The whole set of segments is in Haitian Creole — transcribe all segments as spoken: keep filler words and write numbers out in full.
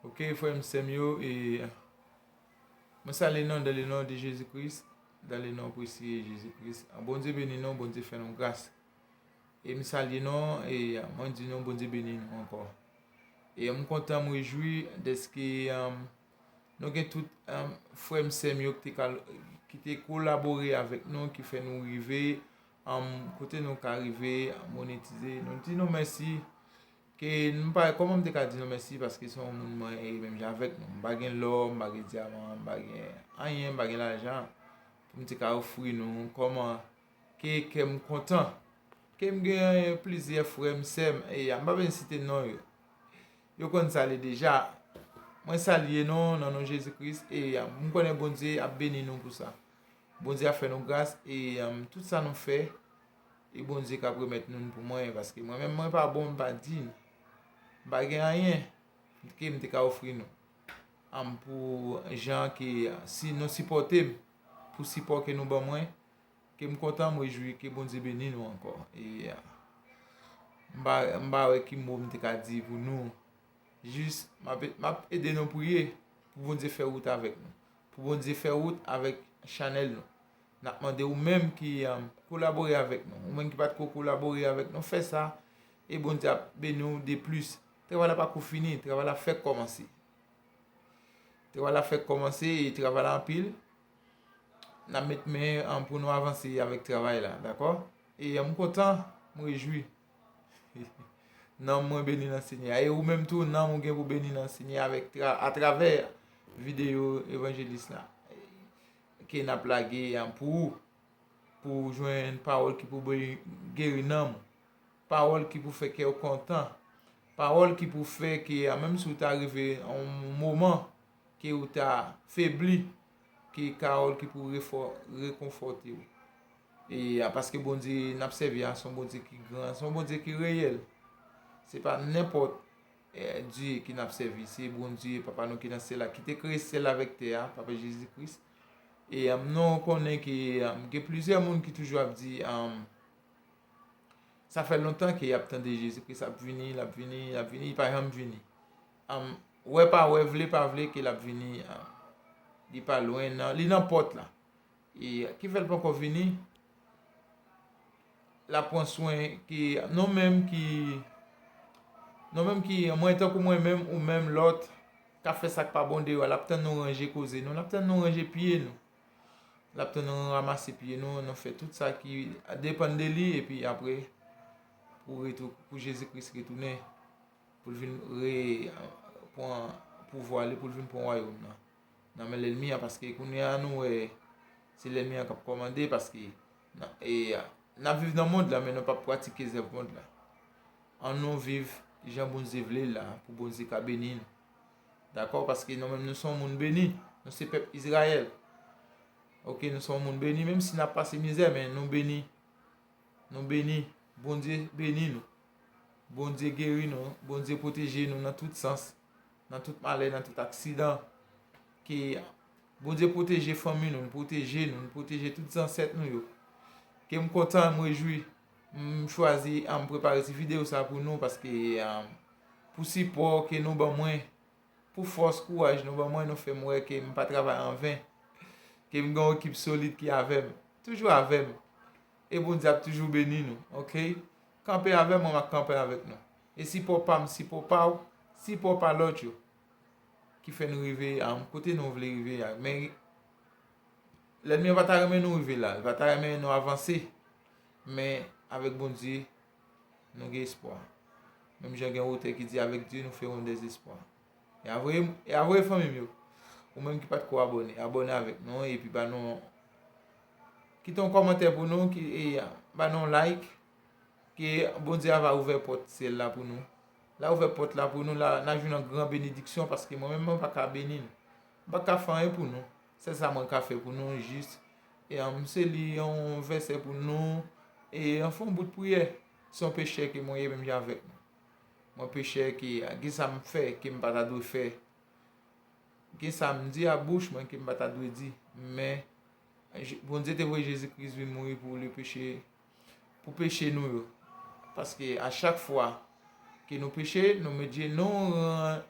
Ok, frè m, sè m yo, e mwen salye nou dans le nom de Jésus-Christ, dans le nom précieux de Jésus-Christ. Bondye beni nou, Bondye fè nou gras. E m salye nou, e mwen di nou, Bondye beni nou ankò. E m kontan, m rejwi dèske, um, nou gen tout, um, frè m, sè m yo ki te, kal- ki te kolabore avèk nou, ki fè nou rive, um, kote nou ka rive, monetize. Nou di nou mèsi. Ke m pa, kòman m te ka di nou mèsi, paske se yon moun mwen ye menm jan avèk nou. M pa gen lò, m pa gen dyaman, m pa gen anyen, m pa gen lajan pou m te ka ofri nou kòman ke kè m kontan. Ke m gen plizyè frè m, sè m, e m pa bezwen site non yo. Yo konn sa l ye deja. Mwen salye nou nan non Jezi Kris, e m konnen Bondye ap beni nou pou sa. Bondye ap fè nou gras, e um, tout sa nou fè, e Bondye k ap remèt nou l pou mwen, paske mwen menm, mwen pa bon, m pa diy. M pa gen anyen ke m te ka ofri nou. Am, pou jan ke, si nou sipòte m, pou sipò ke nou ban mwen, ke m kontan, m rejwi, ke Bondye beni nou ankò. E, m pa, m pa wè ki mo m te ka di pou nou. Jis, m ap, m ap ede nou priye pou Bondye fè wout avèk nou. Pou Bondye fè wout avèk chanèl nou. N ap mande ou menm ki, um, kolabore avèk nou, ou menm ki pa t ko kolabore avèk nou, fè sa, e Bondye ap beni w de plis. Travay la pa ko fini, travay la fèk kòmanse. Travay la fèk kòmanse, e travay la anpil. N ap met men, um, pou nou avanse avèk travay la, dakò? E, um, m kontan, m rejwi. Nanm mwen beni nan Senyè a. E ou menm tou, nanm ou gen pou beni nan Senyè a avèk tra- atravè videyo evanjelis la ke n ap lage a pou ou, pou w jwenn pawòl ki pou be- geri nanm ou, pawòl ki pou fè kè w kontan, pawòl ki pou fè ke, a, menm si w ta rive yon moman ke ou ta febli, ke pawòl ki pou refò- rekonfòte w. E a, paske Bondye n ap sèvi a, se yon Bondye ki gran, se yon Bondye ki reyèl. Se pa nenpòt, eh, Dye ke n ap sèvi, se Bondye, Papa nou ki nan syèl la, ki te kreye syèl la avèk tè a, Papa Jezi Kris. E, um, nou konnen ke, um, gen plizyè moun ki toujou ap di, um, sa fè lontan ke y ap tande Jezi Kris ap vini, l ap vini, l ap vini, li pa janm vini. Am, wè pa wè, vle pa vle ke l ap vini, am, li pa lwen, nan, li nan pòt la. E ki fè l poko vini? L ap pran swen ke nou menm ki, nou menm ki, mwen tankou mwen menm, ou menm lòt, k ap fè sa k pa bon deyò a, l ap tann nou ranje koze nou, l ap tann nou ranje pye nou. L ap tann nou ranmase pye nou, nou fè tout sa ki depann de li, epi apre, pou retou- pou Jezi Kris retounen, pou l vin re- pran pouvwa li, pou l vin pran wayòm nan, nan men lènmi an, paske kounye a nou wè se lènmi an k ap kòmande, paske n- e, n ap viv nan mond la, men nou p ap pratike zèv mond la. Ann nou viv jan Bondye vle la, pou Bondye ka beni nou. Dakò? Paske nou menm, nou se yon moun beni. Nou se pèp Izrayèl. Ok, nou se yon moun beni, menm si n ap pase mizè, men nou beni. Nou beni. Bondye beni nou. Bondye geri nou. Bondye pwoteje nou nan tout sans, nan tout malè, nan tout aksidan. Ke Bondye pwoteje fanmi nou, l pwoteje nou, l pwoteje tout zansèt nou yo. Ke m kontan, m rejwi, m chwazi, a, m prepare ti videyo sa pou nou, paske, a, pou sipò ke nou ban mwen, pou fòs, kouraj nou ban mwen, nou fè m wè ke m pa travay anven, ke m gen yon ekip solid ki avè m, toujou avè m. E Bondye ap toujou beni nou, ok? Kanpe avè m, mwen m ap kanpe avèk nou. E sipò pa m, sipò pa w, sipò pa lòt yo, ki fè n rive a kote nou vle rive a. Men lènmi an pa ta renmen nou rive la, li pa ta renmen nou avanse. Men avèk Bondye, nou gen espwa. Menm jan gen wotè ki di, avec Dieu, nous ferons des espoirs. E a vre, e a vre, fanmi m yo. Ou menm ki pa t ko abòne, abòne avèk nou, epi ba nou, kite yon kòmantè pou nou, ki, e, ba nou like, ke Bondye a va ouvè pòt syèl la pou nou. L a ouvè pòt la pou nou, la, n a jwenn yon gran benediksyon, paske mwen menm, mwen pa ka beni nou. M pa ka fè anyen pou nou. Sèl sa mwen ka fè pou nou, jis, e, m se li yon vèsè pou nou, e, anfen, yon bout priyè. Se yon pechè ke mwen ye, menm jan avèk nou. Mwen pechè ke, gen sa m fè ke m pa ta dwe fè. Gen sa m di a bouch mwen ke m pa ta dwe di. Men, Je- Bondye te voye Jezi Kris vin mouri pou le peche, pou peche nou yo. Paske a chak fwa ke nou peche, nou met jenou,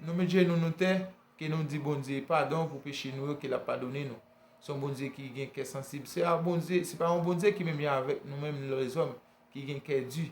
nou met jenou nou tè, ke nou di Bondye padon pou peche nou yo, ke l ap padone nou. Se yon Bondye ki gen kè sansib. Se a Bondye, se pa yon Bondye ki menm jan avèk nou menm lèzòm, ki gen kè di.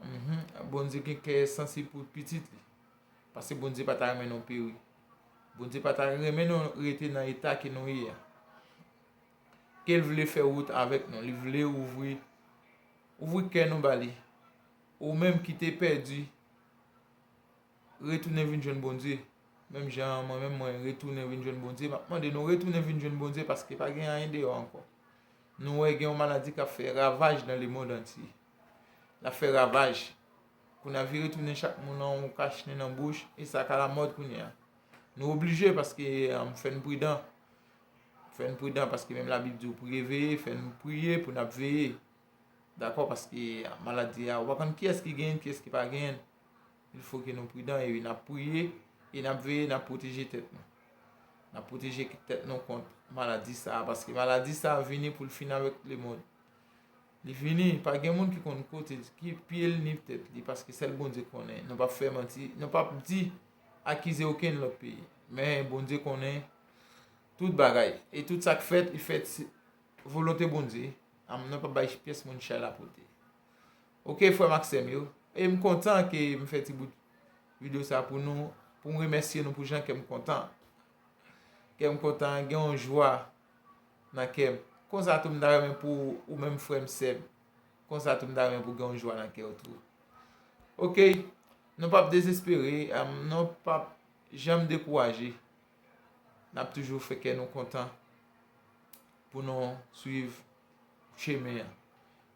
Mhm. Bondye gen kè sansib pou pitit li. Paske Bondye pa ta renmen nou peri. Bondye pa ta renmen nou rete nan eta ke nou ye a. Ke l vle fè wout avèk nou. Li vle ouvri, ouvri kè nou ba li. Ou menm ki te pèdi, retounen vin jwenn Bondye. Menm jan mwen menm mwen retounen vin jwenn Bondye, m ap mande nou retounen vin jwenn Bondye paske pa gen anyen deyò ankò. Nou wè gen yon maladi k ap fè ravaj nan lemonn antye. L ap fè ravaj. Kounye a vire tounen chak moun an yon kach nen nan bouch, e sa ka lamòd kounye a. Nou oblije paske, um, fè n pridan. Fè n pridan paske menm Labib di w priye veye, fè n priye pou n ap veye. Dakò, paske maladi a, ou pa konn kiyès ki genyen, kiyès ki pa genyen. Il fo ke nou pridan e n ap priye, e n ap veye, n ap pwoteje tèt nou. N ap pwoteje tèt nou kont maladi sa a, paske maladi sa a vini pou l fin avèk lemonn. Li vini, pa gen moun ki konn kote, ki pye l ni tèt li, paske sèl Bondye konnen. Nou p ap fè manti, nou p ap di, akize okenn lòt peyi. Men Bondye konnen tout bagay. E tout sa k fèt, li fèt se volonte Bondye. Am, nou p ap bay pyès moun chay la pote. Oke, frè m ak sè m yo. E m kontan ke m fè ti bout videyo sa pou nou, pou m remèsye nou pou jan kè m kontan. Kè m kontan, gen yon jwa nan kè m. Konsa tou m ta renmen pou ou menm frè m, sè m. Konsa tou m ta renmen pou gen yon jwa nan kè w tou. Oke, nou p ap dezespere, am, nou p ap janm dekouraje. N ap toujou fè kè nou kontan pou nou swiv chemen an.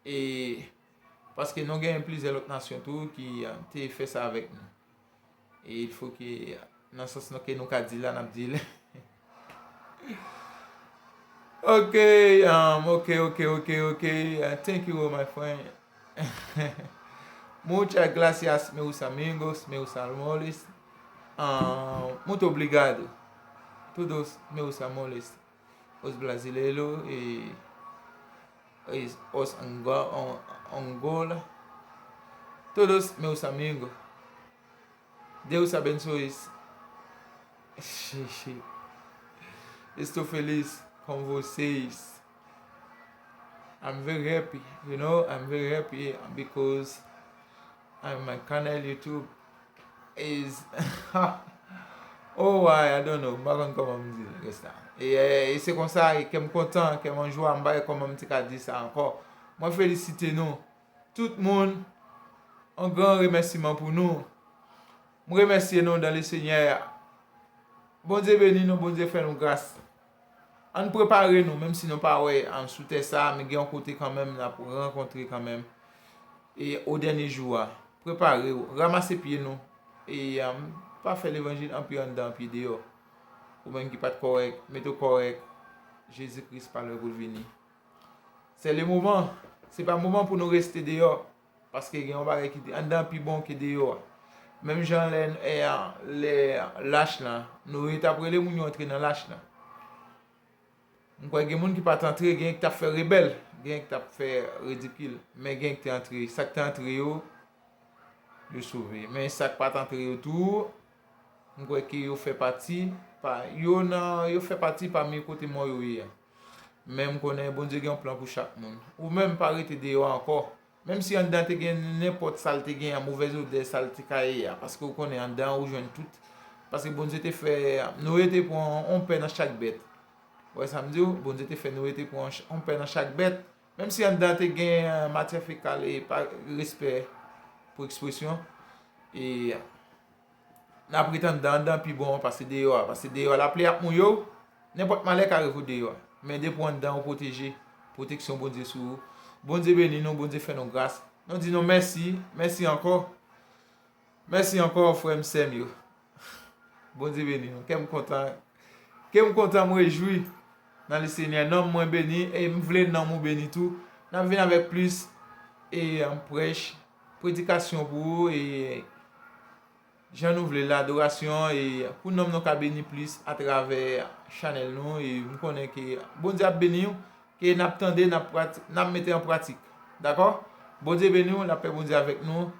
E paske nou gen plizyè lòt nasyon tou ki, a, te fè sa avèk nou. E il fo ke, nan sans nou, ke nou ka di la, n ap di l. Ok, um, ok, ok, ok, ok. Uh, thank you, my friend. Muchas gracias, meus amigos, meus amores. Um, muito obrigado. Todos meus amores. Os brasileiros e, e os Ango-, An-, Angola. Todos meus amigos. Deus abençoe. Estou feliz com vocês. I'm very happy, you know, I'm very happy because I'm my channel YouTube is oh, I, I don't know, m pa konn kòman m di l, rès la. E, e, e se konsa, e kè m kontan, kè m an jwa, m pa wè kòman m te ka di sa ankò. Mwen felisite nou. Tout moun, yon gran remèsiman pou nou. M remèsye nou dan le Senyè. Bondye beni nou, Bondye fè nou gras. Ann prepare nou, menm si nou pa wè, ann sou tè sa, men gen yon kote kanmenm n ap rankontre kanmenm. E o dènye jou a, prepare w, ranmase pye nou. E, um, pa fè levanjil anpi anndan, anpi deyò. Ou menm ki pa t kòrèk, mete w kòrèk. Jezi Kris pa lwen pou l vini. Se le moman. Se pa moman pou nou reste deyò. Paske gen yon bagay ki anndan pi bon ke deyò a. Menm jan lè, lè, lè lach lan, Noye t ap rele moun yo antre nan lach lan. M kwè gen moun ki pa t antre, gen ki t ap fè rebèl, gen ki t ap fè ridikil. Men gen ki te antre. Sa k te antre yo, yo sove. Men sa k pa t antre yo tou, m kwè ke yo fè pati, pa, yo nan, yo fè pati pami kote mò yo ye a. Men m konnen Bondye gen yon plan pou chak moun. Ou menm pa rete deyò ankò. Menm si anndan te gen nenpòt sa l te gen an, movèz odè sa l te ka ye a. Paske ou konnen anndan ou jwenn tout. Paske Bondye te fè, Noye te pran yon pè nan chak bèt. Ou wè sa m di w? Bondye te fè Noye te pran yon ch-, yon pè nan chak bèt. Menm si anndan te gen, eh, matyè fekal e pa respè pou ekspresyon, e n ap ret anndan, anndan pi bon pase deyò a. Pase deyò a, lapli ap mouye w, nenpòt malè ka rive w deyò a. Men depi w anndan, ou pwoteje, pwoteksyon Bondye sou ou. Bondye beni nou, Bondye fè nou gras. Nou di nou mèsi, mèsi ankò. Mèsi ankò, frè m, sè m yo. Bondye beni nou. Kè m kontan. Kè m kontan, m rejwi nan le Senyè. Nanm mwen beni, e m vle nanm ou beni tou. N ap vin avèk plis, e, prèch, predikasyon pou ou, e jan nou vle l, adorasyon, e pou nanm nou ka beni plis atravè chanèl nou, e m konnen ke Bondye ap beni w, ke n ap tande, n ap prati-, n ap mete an pratik. Dakò? Bondye beni w, lapè Bondye avèk nou,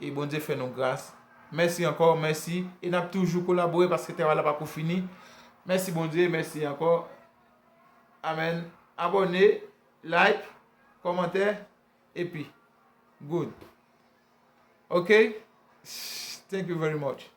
E Bondye fè nou gras. Mèsi ankò, mèsi. E n ap toujou kolabore paske travay la pa ko fini. Mèsi Bondye, mèsi ankò. Amèn. Abòne, like, kòmantè, epi good. Ok? Thank you very much.